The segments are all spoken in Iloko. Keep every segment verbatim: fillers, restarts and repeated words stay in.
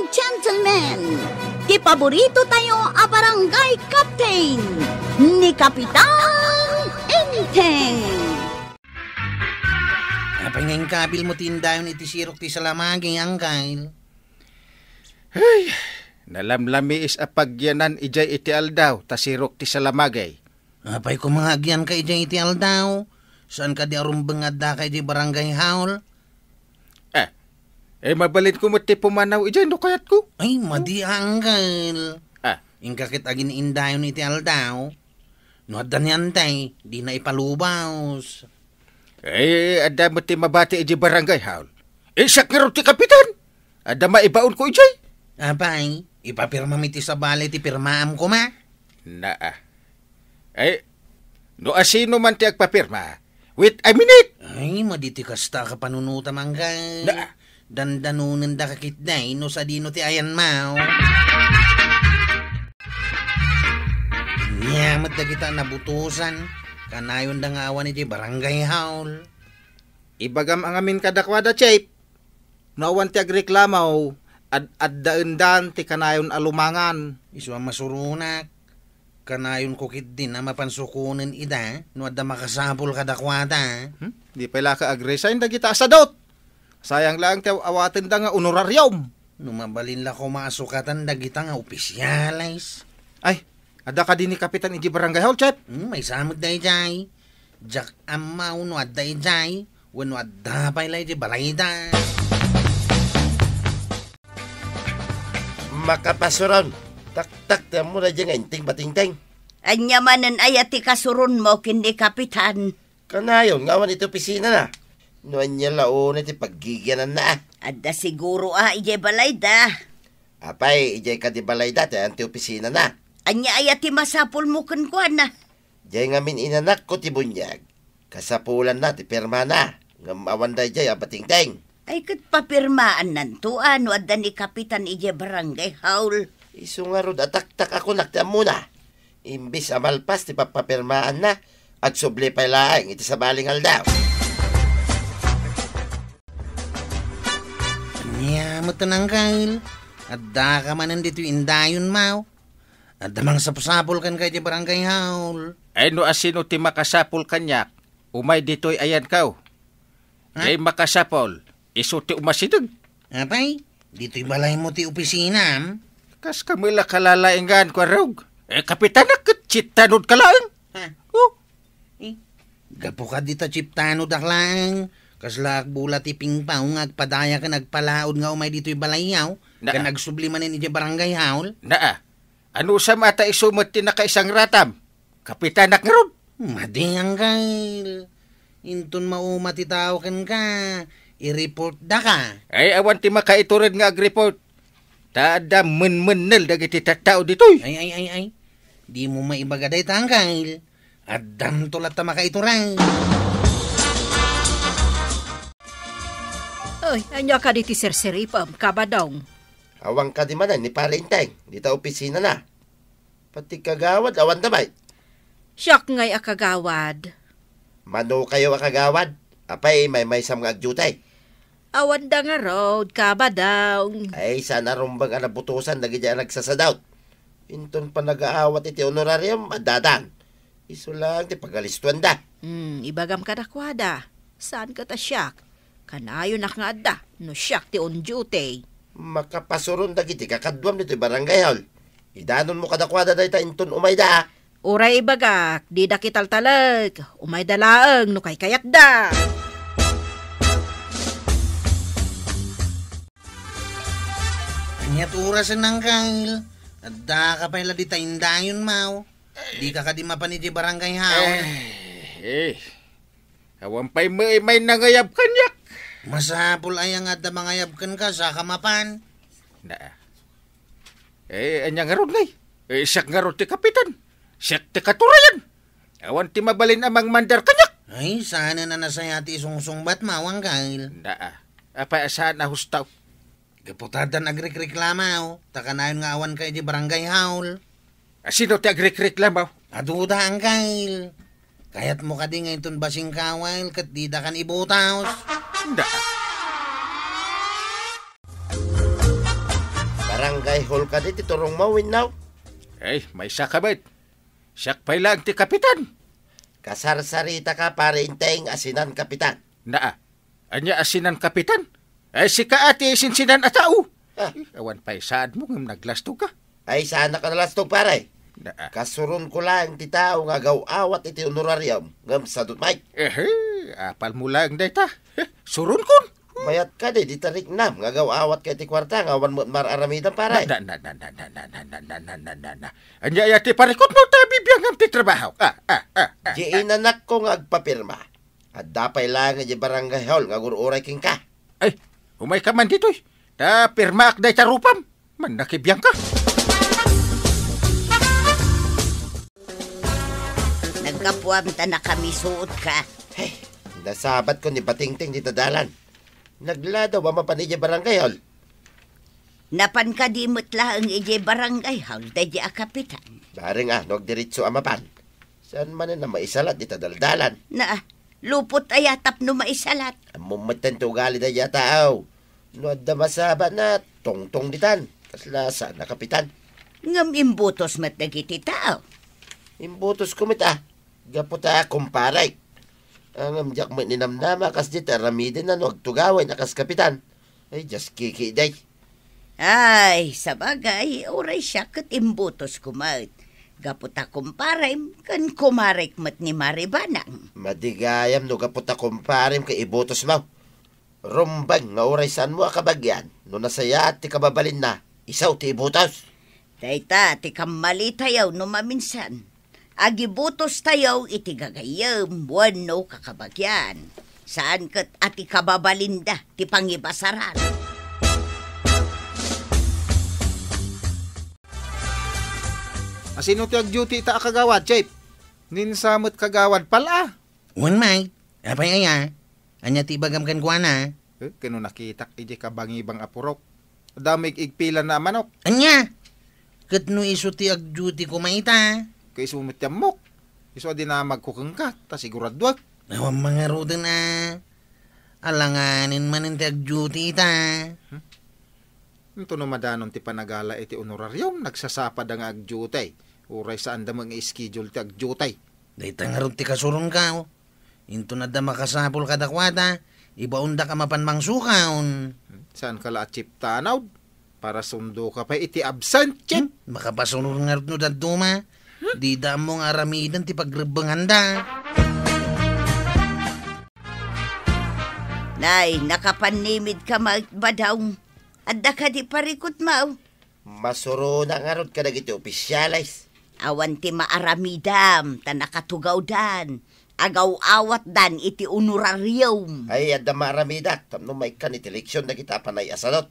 Gentlemen, ti paborito tayo a barangay captain, ni Kapitan Enteng. Apay nga inkabil mo ti indayon iti sirok ti salamagi, Angkal? Ay, nalamlamiis a pagyanan idiay iti aldaw ta sirok ti salamagi. Apay koma nga agyanka idiay iti aldaw? Saan kadi a rumbeng nga addaka idiay barangay hall? Eh, eh, mabalinko met ti pumanaw idiay no kayatko. Ay, madi, Angkal. Ah. Inka ket agin-indayon iti aldaw. No adda ni Antay, dina ipalubos. Eh, adda met ti mabati idiay barangay hall. Eh, siak ngarud ti kapitan. Adda maibaonko idiay. Apay, ipapirmam iti sabali ti pirmaam koma? Naa. Eh, no asino man ti agpapirma, wait a minute! Ay, madi ti kasta a kapanunotam, Angkal. Na- Dandanonendaka ketdi no sadino ti ayanmo. Ania met dagita a nabutosan, kanayonda nga awan iti barangay hall. Ibagam a ngamin kadakuada, Chief. No awan ti agreklamo, ad-addaendan ti kanayon a lumangan. Isu a masuronak. Kanayonko ketdin a mapan sukonen ida no adda makasapul kadakuada. Hmm? Di pay la ka agresign dagita a sadut. Sayang laeng ti aw-awatenda nga honorarium. No mabalin la koma a sukatan dagita nga opisyales. Ay, adda kadi ni Kapitan idiay barangay hall, Chief? Hmm, maysa met daydiay. Diak ammo no adda idiay, wenno adda pay la idiay balayda. Makapasuron. Taktak ti ammona idiay nga Enteng, Batingteng. Ania manen aya ti kasuronmo ken ni Kapitan? Kanayon nga awan iti opisinana. No ania la unay ti paggigiananna, a? Adda siguro a idiay balayda. Apay, idiay kadi balayda ti ayan ti opisinana? Ania aya ti masapulmo kenkuana? Diay ngamin inanakko ti buniag. Kasapulanna ti pirmana, ngem awan daydiay a Batingteng. Ay, ket papirmaannanto a no adda ni Kapitan idiay barangay hall. Isu ngarud a taktak a kunak ti ammona. Imbes a malpas ti pappapirmaanna, agsubli pay laeng iti sabali nga aldaw. Ania met, Angkal? Addaka manen ditoy indayonmo? Adda mangsapsapul kenka iti barangay hall. Ay, no asino ti makasapul kaniak, umay ditoy ayanko. Ha? Diay makasapul, isu ti umasideg. Apay, ditoy balaymo ti opisinam? Kas kami la kalalaingan, Kuarog. Eh, kapitanak ket chieftanod ka laeng. Ha? Oh. Eh, gapu kadi ta chieftanod ak laeng, kasla ak bula ti pingpong nga agpadaya ken agpalaod nga umay ditoy balayyo, na- ken agsubli manen idiay barangay hall? Naa. Anusam a ta isu met ti nakaisangratam? Kapitanak ngarud. Madi, Angkal. Inton mauma ti tao kenka, i-report daka. Ay, awan ti makaitured nga ag-report. Ta adda menmennel dagiti tattao ditoy. Ay, ay, ay, ay. Dimo maibaga dayta, Angkal. Addanto latta makaitured. Ay, ania kadi ti sirsiripem, Kabadong? Awan kadi manen ni Pare Enteng, dita opisinana. Pati kagawad, awanda met. Siak ngay a kagawad. Mano kayo a kagawad? Apay, maymaysam nga agdiute? Awanda ngarud, Kabadong. Ay, saan a rumbeng a nabutosan dagiti a nagsasadut. Inton panagaawat iti honorarium, addadan. Isu laeng ti pagalistuenda. Hmm, ibagam kadakuada. Saan ket a siak? Kanayonak nga adda no siak ti on duty. Makapasuron dagiti kakaduam ditoy barangay hall. Idanonmo kadakuada dayta inton umayda, a. Uray ibagak, dida kitaltalek. Umayda laeng no kaykayatda. Aniat orasen, Angkal? Addaka pay la dita indayonmo. Dika kadi mapan iti barangay hall? Eh, eh. Awan pay met may nangayab kaniak. Masapul aya nga adda mangayab kenka, saka mapan? Na. Eh, ania ngarud ngay? Eh, siak ngarud ti kapitan. Siak ti katurayan. Awan ti mabalin a mangmandar kaniak. Ay, saanen a nasayaat ti isungsungbatmo, Angkal. Na. Apay a saan a husto? Gapu ta addan agrikreklamo, ta kanayon nga awanka iti barangay hall. A, sino ti agrikreklamo? Aduda, Angkal. Kayatmo kadi nga inton basing ka, Angkal, ket dida kan ibutos? Anda? Barangay hall kadi ti turongmo wenno? Ay, maysa ka met. Siak pay laeng ti kapitan. Kasarsaritaka, Pare Enteng, a sinan kapitan. Naa, ania a sinan kapitan? Ay, sika a ti sinsinan a tao. Ah. Eh, awan pay saadmo ngem naglastogka. Ay, saanak a nalastog, pare. Naa. Kasuronko laeng ti tao nga agaw-awat iti honorarium ngem sadut met. Ehe, apalmo laeng dayta. Eh, suronkon. Mayat kadi dita riknam nga agaw-awatka iti kuarta nga awan met mar-aramidem, pare. Na, na, na, na, na, na, na, na, na, na, na, na, na. Ania aya ti parikutmo ta bibiangam ti trabaho? Ah, ah, ah, ah, Di ah. Inanakko nga agpapirma. Adda pay laeng idiay barangay hall nga agur-uray kenka. Ay, umayka man ditoy. Ta pirmaak dayta rupam. Mannakibiangka. Naggapuam ta nakamisuotka. Hey, nasabatko ni Batingting dita dalan. Nagladaw a mapan idiay barangay hall. Napan kadi met laeng idiay barangay hall daydi a kapitan? Bareng a, no agdiretso a mapan. Saan manen a maisalat dita daldalan? Naa, lupot aya tapno maisalat? Ammom metten ti ugali daydi a tao. No adda masabatna, tungtong ditan. Kasla saan a kapitan. Ngem imbutos met dagiti tao. Imbutosko met a. Gapu ta kumparek. Ngem diak met ninamnama a kasdi ti aramidenna no agtugawen a kas kapitan. Ay, dias kiki, day. Ay, sabagay, uray siak ket imbutosko met. Gapu ta kumparem ken kumarek met ni Mari Banang. Madi gayam no gapu ta kumparem ket ibutosmo. Rumbeng nga uray saanmo a kabagian no nasayaat ti kababalinna, isu ti ibutos. Dayta ti kammalitayo no maminsan. Agibutostayo iti gagayyem wenno kakabagian. Saan ket a ti kababalinda ti pangibasaran. Asino ti agduty ita a kagawad, Chief? Ninsa met kagawad pal a? Wen, Mike. Apay aya? Ania ti ibagam kenkuana? Eh, ken no nakitak idiay kabangibang a purok. Adda mig-igpilanna a manok. Ania? Ket no isu ti agduty koma ita? Ket isu met ti ammok. Isu a dinamagko kenka, ta siguraduak. Awan mangaruden a. Alanganen manen ti agduty ita. Hmm? Intono madanon ti panagala iti honorarium, nagsasapad nga agduty. Uray saanda met nga schedule ti agduty. Dayta ngarud ti kasuronka, o. Intono adda makasapul kadakuada, ibaondak a mapan mangsukaon. Saanka la a chief tanawd? Para sundoka pay iti absent, chief. Hmm? Makapasunor ngarud no dadduma. Hmm? Dida ammo nga aramiden ti pagrebbenganda. Nay, nakapannimidka, Mike Badong. Adda kadi parikutmo? Masurona ngarud kadagiti opisyales. Awan ti maaramidam, ta nakatugawdan. Agaw-awatdan iti honorarium. Ay, adda maaramidak tapno maikkan iti leksyon dagita a panay a sadot.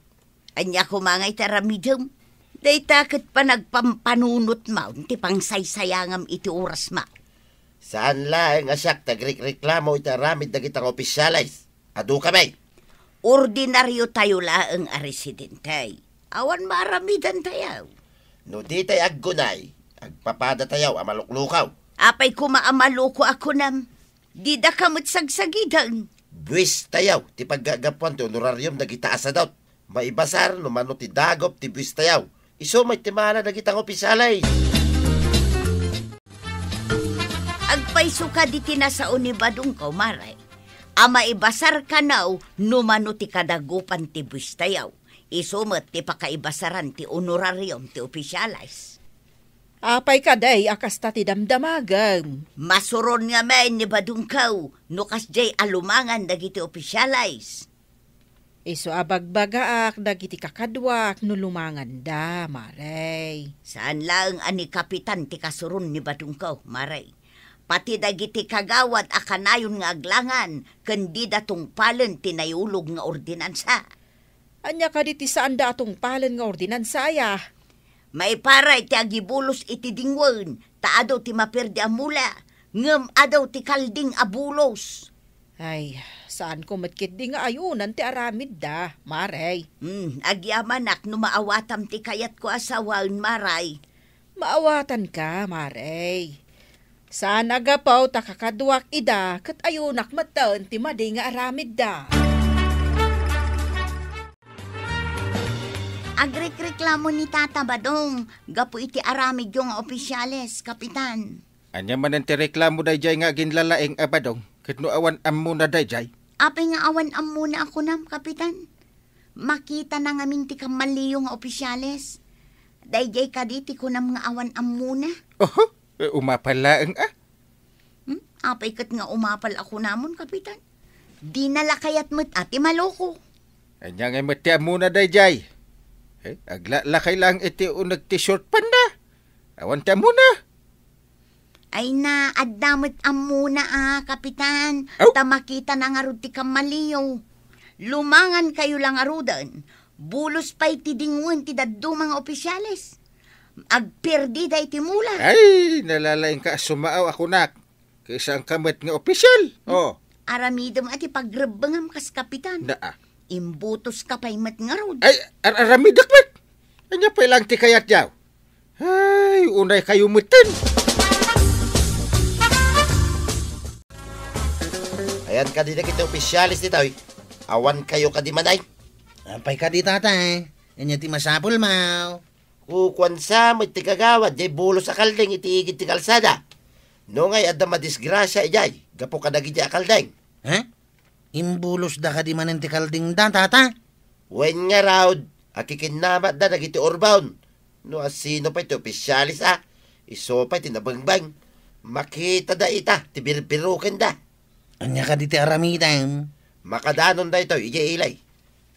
Ania koma nga iti aramidem? Dayta ket panagpampanunotmo ti pangsaysayangam iti orasmo. Saan laeng a siak ti agrikreklamo iti aramid dagita nga opisyales. Adu kami. Ordinariotayo laeng a residente. Awan maaramidantayo. No ditay aggunay, agpapadatayo a maluklukaw. Apay koma a maluko a kunam? Didaka met sagsagiden. Buwestayo ti paggagapuan ti honorarium dagita a sadot. Maibasar no mano ti dagup ti buwestayo. Isu met ti maala dagita nga opisyales. Agpayso kadi ti nasao ni Badongko, Mare, a maibasar kano no mano ti kadagupan ti buwestayo. Isu met ti pakaibasaran ti honorarium ti opisyales. Apay kadi a kasta ti damdamagem? Masuron ngamin ni Badongko no kasdiay a lumangan dagiti opisyales. Isu a bagbagaak dagiti kakaduak no lumanganda, Mare. Saan laeng a ni Kapitan ti kasuron ni Badongko, Mare. Pati dagiti kagawad a kanayon nga aglangan ken dida tungpalen ti nayulog nga ordinansa. Ania kadi ti saanda a tungpalen nga ordinansa aya? Maiparay ti agibulos iti dingwen, ta adu ti maperdi a mula, ngem adu ti kalding a bulos. Ay, saanko met ketdi nga ayonan ti aramidda, Mare. Hmm, agyamanak no maawatam ti kayatko a sawen, Mare. Maawatanka, Mare. Saan a gapu ta kakaduak ida ket ayonak metten ti madi nga aramidda. Agrekreklamo ni Tata Badong gapu iti aramidyo nga opisyales, Kapitan. Ania manen ti reklamo daydiay nga aginlalaing a Badong? Ket no awan ammona daydiay? Apay nga awan ammona a kunam, Kapitan? Makitana ngamin ti kammaliyo nga opisyales. Daydiay kadi ti kunam nga awan ammona? Oho, e, umapal laeng a. Hmm? Apay ket nga umapal a kunamon, Kapitan? Dina la kayat met a ti maloko. Ania ngay met ti ammona daydiay? E, aglalakay laeng iti uneg ti short panda. Awan ti ammona. Ay na, adda met ammona a, Kapitan. Aw! Ta makitana ngarud ti kammaliyo. Lumangankayo la ngaruden. Bulos pay ti dingwen ti dadduma nga opisyales. Agperdida iti mula. Ay, nalalaingka a sumaaw a kunak. Kaysaanka met nga opisyal. Hmm? Oh. Aramidem a ti pagrebbengam kas kapitan. Naa. Imbutoska pay met ngarud. Ay, ar-, aramidek met. Ania pay laeng ti kayatyo? Ay, unay kayo metten. Ayan kadi dagiti opisyales ditoy. Awan kayo kadi manay. Apay kadi, Tata? Ania ti masapul, maw? Kukuan sa met ti kagawad, jay bulos a kalding iti igid ti kalsada. No ngay adda madisgrasia idiay, gapu kadagiti a kalding. Ha? Imbulos da kadi manen ti kalding da, Tata? Wen ngarud, akikinnamatda dagiti urbon. No asino pay ti opisyales a, isu pay ti nabengbeng. Makita da ita, ti birbiruken da. Ania kadi ti aramidem? Makadanon daytoy, idiay ilay.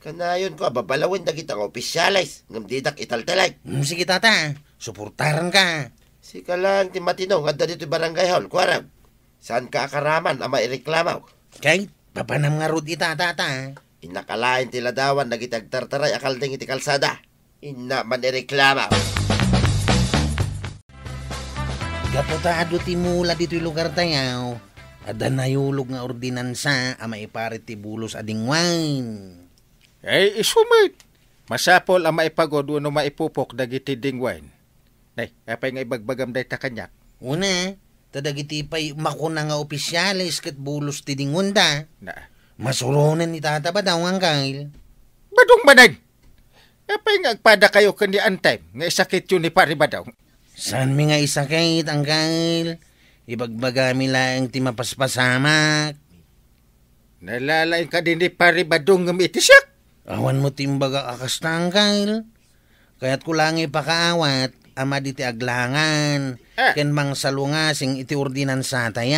Kanayonko a babalawen dagita nga opisyales, ngem didak italtalek. Hmm, sige, Tata. Suportaranka. Sika laeng ti matino nga adda ditoy barangay hall, kuarem. Saanka a karaman a maireklamo. Kay, papanam ngarud ita, Tata. Innak alaen ti ladawan dagiti agtartaray a kalding iti kalsada. Innak man ireklamo. Gapu ta adu ti mula ditoy lugar tayo, adda nayulog nga ordinansa a maiparit ti bulos a dingwen. Ay, isu met. Masapul a maipagod wenno maipupok dagiti dingwen. Nay, apay nga ibagbagam dayta kaniak? Una, ta dagiti pay makuna nga opisyales ket bulos ti dingwenda. Na. Masuronen ni Tata Badong, Angkel. Badong manen! Apay nga agpada kayo ken ni Antem nga isakityo ni Pari Badong? Saanmi nga isakit, Angkel. Ibagbagami laeng ti mapaspasamak. Nalalaing kadi ni Pari Badong ngem iti siak? Awan mo ti imbagak a kasta, Angkel. Kayatko laeng ipakaawat a madi ti aglangan Ah. ken mangsalungasing iti ordinansa tayo.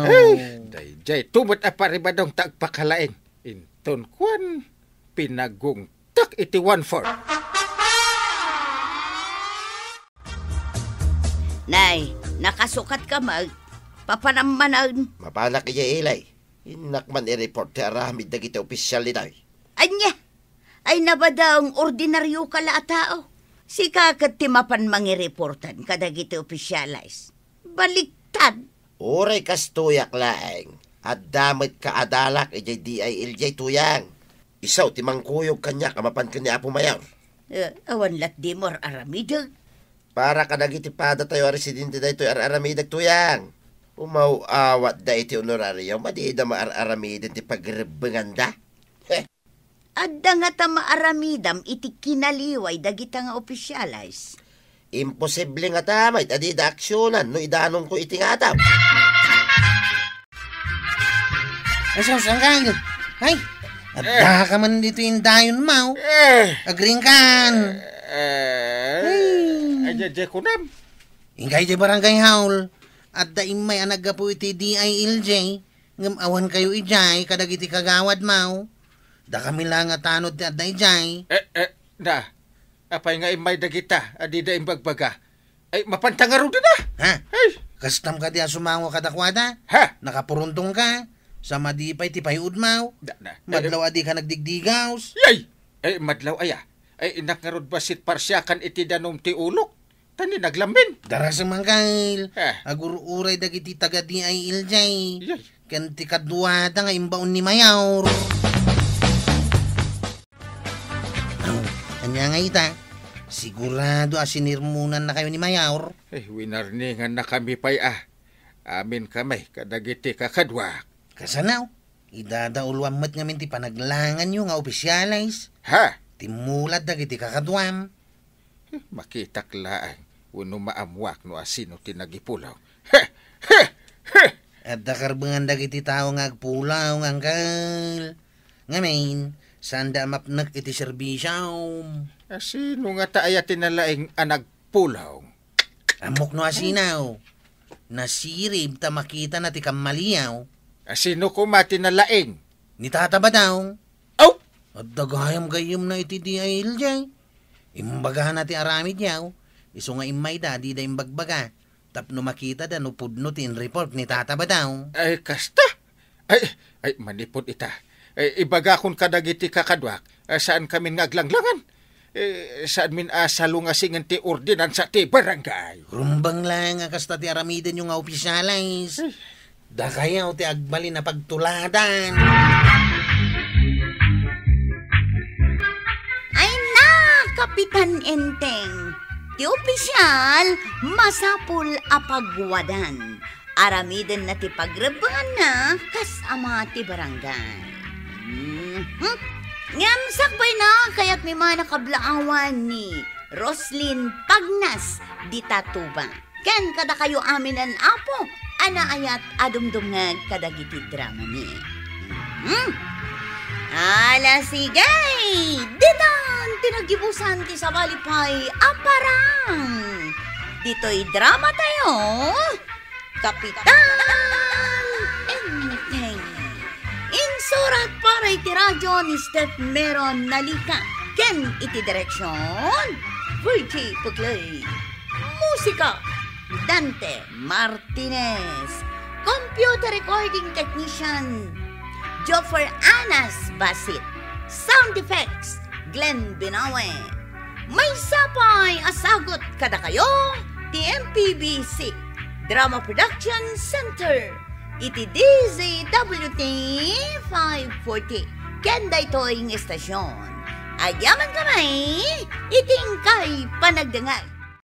Ay, daydiay, tumet a Pari Badong ta agpakalaing. Inton kuan, pinagungtak iti one-fourth. Nay, nakasukat ka, Mag. Papanam manen. Mapanak idiay ilay. Innak man i-report ti aramid dagiti opisyal ditoy. Ania? Ay, nabadang ordinaryo ka la a tao. Sika ket ti mapan mangireportan kadagiti opisyales. Baliktad. Uray kastoyak laeng, adda met kaadalak idiay D I L J, Tuyang. Isu ti mangkuyog kaniak a mapan ken ni Apo Mayor. Eh, awan lat di mo ar-aramideg. Para kadagiti padatayo a residente daytoy ar-aramideg, Tuyang. Umaw-awatda iti honorario, madida maar-aramiden ti pagrebbenganda. Heh. Adda ngata maaramidam iti kinaliway dagita nga opisyales? Imposible ngata met a dida aksionan no idanonko iti ngataw. Ay, sus, Angkel. Ay, adda ka man ditoy indayon, maw. Eh. Agriingkan. Eh. Ay. Ay, jay, jay, kunam. Inkay jay barangay hall. Adda immay a naggapu iti D I L J. Ngem awan kayo idiay kadagiti kagawad, maw. Dakami la nga tanod ti adda idiay. Eh, eh, na. Apay nga immay dagita a dida imbagbaga? Ay, mapanta ngaruden a? Ha? Ay! Kastam kadi a sumango kadakuada? Ha? Nakapuruntong ka? Sa madi pay ti pay-od, maw? Da, da. Madlaw a di ka nagdigdigaws? Yay! Ay, madlaw aya. Ay, innak ngarud bassit parsiakan iti danum ti ulok. Ta ni naglamin. Darasem, Angkel. Eh. Agur-uray dagiti taga D I L J. Yay. Ken ti kaduada nga imbaon ni Mayor. Aw, ania nga ita? Sigurado a sinirmonannakayo ni Mayor. Eh, winarningannakami pay a. Amin kami kadagiti kakaduak. Kasano? Idadauluan met ngamin ti panaglanganyo nga opisyales. Ha? timmulad dagiti kakaduam. Eh, makitak laeng wenno maammuak no asino ti nagipulaw. He! He! He! Adda karbengan dagiti tao nga agpulaw, Uncle. Ngamin, saanda a mapnek iti serbisiom. Asino ngata aya ti nalaing a nagpulaw? Ammok no asino. Nasirib ta makitana ti kammaliaw. Asino koma ti nalaing? Ni Tata Badong. Aw! Adda gayam gayyemna iti D I L J. Imbagana ti aramidyo, isu nga immayda dida imbagbaga tapno makitada no pudno ti in-report ni Tata Badong. Ay, kasta? Ay, ay, manipud ita. Ay, ibagakon kadagiti kakaduak, a, saankamin nga aglanglangan. Eh, saanmin a salungasingen ti ordinansa ti barangay. Rumbeng laeng a kasta ti aramidenyo nga opisyales. Ay. Dakayo ti agbalin a pagtuladan. Ay na, Kapitan Enteng! Ti opisyal, masapul a pagwadan. Aramidenna ti pagrebbenganna kas ama ti barangay. Mhm. Ngem sakbayna, kayatmi man a kablaawan ni Roslyn Pagnas dita Tuba. Ken kadakayo aminen, Apo, a naayat a dumdumngeg kadagiti dramami. Mhm. Ala, sige! Ditan ti naggibusan ti sabali pay a parang! Ditoy dramatayo, Kapitan Enteng. Insurat para iti radyo ni Steph Meron Nalika ken iti direksion, Virgie Puglay. Musika, Dante Martinez. Computer recording technician, Joffer Anas Basit. Sound effects, Glenn Binawe. Maysa pay a sagut kadakayo ti M P B C Drama Production Center iti D Z W T five forty ken daytoy nga estasion. Agyamankami iti inkay panagdengngeg.